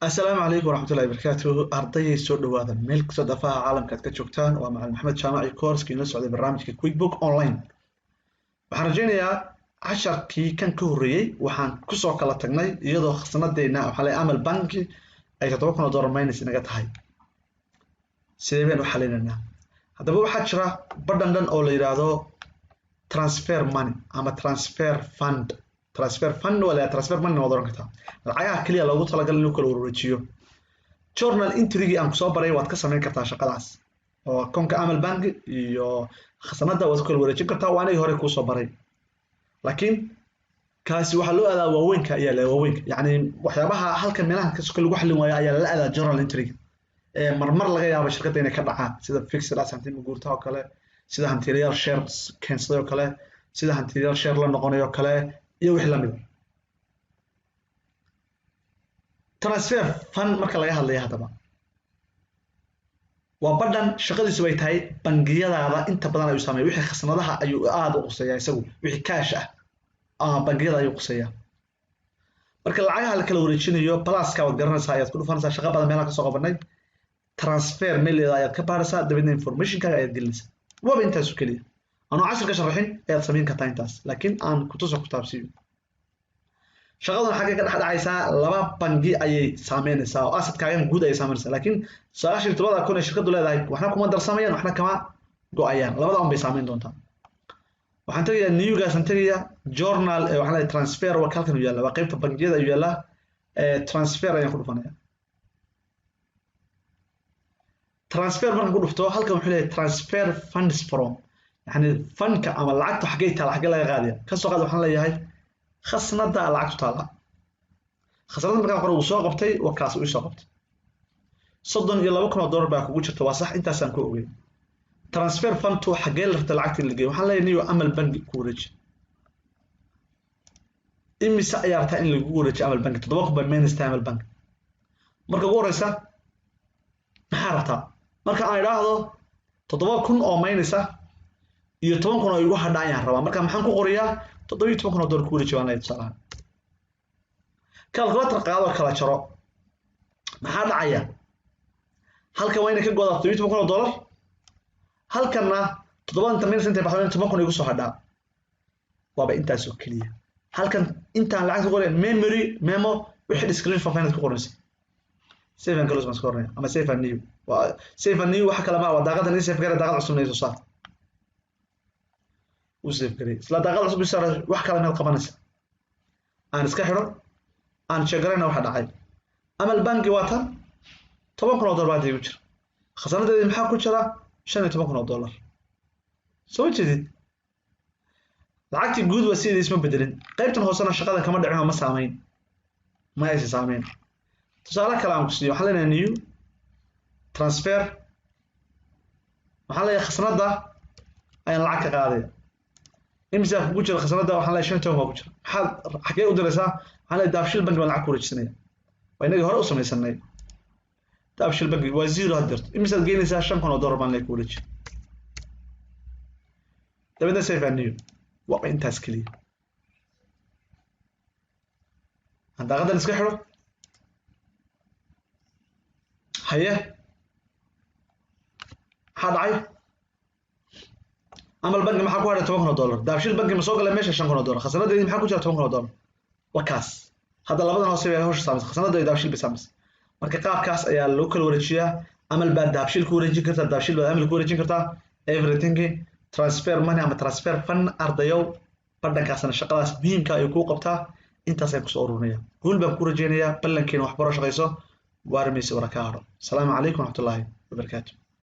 Asalaamu calaykum waraxmatullahi wabarakaatuh. Ardayay, soo dhawaada meel kastoo daafaha caalamka aad ka joogtaan. Waa macalin Maxamed Jaamaci, course-kii inoo socday barnaamijka QuickBook Online. Waxaan rajaynayaa casharkii kan ka horreeyey waxaan kusoo kala tagnay iyadoo khasnadeena waxaa leeyahay Amal Banki ay $7,000 minus inaga tahay. Sidee baynu u xalinaynaa? Haddaba waxaa jira badhan dhan oo la yidhaahdo transfer money ama transfer fund. Transfer fund waa la transfer money waad oran kartaa, lacagaha kaliya loogu talagalay inuu kala wareejiyo. Journal entry-gii aan kusoo baray waad ka samayn kartaa shaqadaas, oo akoonka Amal Bank iyo khasanada waad ku kala wareejin kartaa. Waa anigii hore kuusoo baray, laakiin kaasi waxaa loo aadaa waaweynka ayaa la waaweynka, yacni waxyaabaha halka meelaha kasoka lagu xallin waayo ayaa lala aadaa journal entry-ga ee marmar laga yaabo shirkadda inay ka dhacaan, sida fixed asset hanti guurta oo kale, sida hantiilayaal share keensaday oo kale, sida hantiilayaal share la noqonayo oo kale iyo wixii lamid. Transfer fund marka laga hadlayo haddaba waa badhan shaqadiisu bay tahay bangiyadaada inta badan ayuu saameeya. Wixii khasnadaha ayuu aada u quseeyaa isagu, wixii cash ah bangiyada ayuu quseeyaa. Marka lacagaha la kala wareejinayo, pluska waad garanaysaa ayaad ku dhufanaysaa. Shaqa badan meelaha kasoo qabanay. Transfer maileeda ayaad ka baaraysaa, dabeedna informationkaaga ayaad gelinaysaa. Waaba intaasu keliya, anoo cashir ka sharaxin ayaad samayn kartaa intaas, laakiin aan kutusa ku taabsiiyo. Shaqaduna xaggay ka dhex dhacaysaa? Laba bangi ayay saameynaysaa oo assetkaagan guud ayay saameynaysaa, laakiin 97,000 ee shirkaddu leedahay waxna kuma darsamayaan, waxna kama go-ayaan, labada un bay saameyn doontaa. Waxaan tegayaa newgaasaan tegayaa journal, waxaan leeyahay transfer. Waa halkan u yaalla, waa qaybta bangiyada ayuu yaallaa. Transfer ayaan ku dhufanaya. Transfer markaan ku dhufto, halkan wuxuu leeyahay transfer funds from, yani fundka ama lacagtu xaggay taala, xaggee laga qaadaya. Kasoo qaad waxaan leeyahay khasnada lacagtu taala. Khasnada markaan qoro uu soo qabtay, waa kaas uu soo qabtay. $32,000 baa kugu jirta, waa sax, intaasaan ku ogey. Transfer fundtu xaggee la rabta lacagta in la geeyo? Waxaan leeyahay niyo Amal Banki ku wareeji. Imise ayaa rabtaa in lagugu wareejiyo Amal Banki? 7,000 baa minus tahay Amal Banki. Marka ugu horeysa maxaa rabtaa? Marka aan idhaahdo 7,000 oo minus ah iyo 10,000 oo igu hadha ayaan rabaa. Marka maxaan ku qoriyaa? $17,000 ku wareeji baan leeyahay tusaalahaan. Calculator qaado, kala jaro. Maxaa dhacaya? Halkan waa inay ka go'daa $17,000, halkanna toddobadan minus intay baxdo 10,000 igu soo hadhaa. Waaba intaas oo keliya. Halkan intaan lacagta ku qoray memory memo wixii description faahfaahin ku qoraysa. Save and close baan iska oranaya ama save and new. Waa save and new, waxa kale ma waa daaqadan ii save garay, daaqad cusubna ii soo saar. Uu save garay isla daaqad cusub ii saar, wax kale meel qabanaysa. Aan iska xidho, aan sheegarayna waxa dhacay. Amal Banki waa tan, $10,000 baa igu jira. Khasanadeedii maxaa ku jira? $15,000. Soo jeedid, lacagtii guud waa sideedii, isma bedelin. Qaybtan hoosena shaqadan kama dhicin oo ma saameyn, ma aysan saameyn. Tusaale kale aan ku siiyo, waxaan leenahay new transfer. Waxaan leeyahay khasnada ayaan lacag ka qaadaya. Imisa kugu jira khasnada? Waxaan leeyahay 15 baa ku jira. Maxaad xagee u diraysaa? Waxaan leeyahay Dahabshiil Banki baan lacag ku wareejisanaya, waa inagii hore u samaysanay. Dahabshiil Banki waa zero had jirto. Imisaad geynaysaa? $5,000 baan leeyahay ku wareeji, dabeedna save and new. Waa intaas keliya. Aan daaqadan iska xidho. Haye, maxaa dhacay? Amal Banki maxaa ku hadhay? $10,000. Dahabshiil Banki ma soo galay meesha? $5,000. Khasanadeedii maxaa ku jira? $10,000. Waa kaas. Hadda labadan hoose bay hawsha saamaysa, khasanada iyo Dahabshiil bay saamaysa. Marka qaabkaas ayaa loo kala wareejiyaa. Amal baad Dahabshiil ku wareejin kartaa, Dahabshiil baad Amal ku wareejin kartaa, everything. Transfer money ama transfer fund, ardayow, badhankaasna shaqadaas muhiimka ayuu kuu qabtaa. Intaas ayaan kusoo ururinaya. Guul baan ku rajeynayaa. Ballankeena waxbaro, shaqayso, waarmayse wara kaa hadho. Asalaamu calaykum waraxmatullaahi wabarakaatu.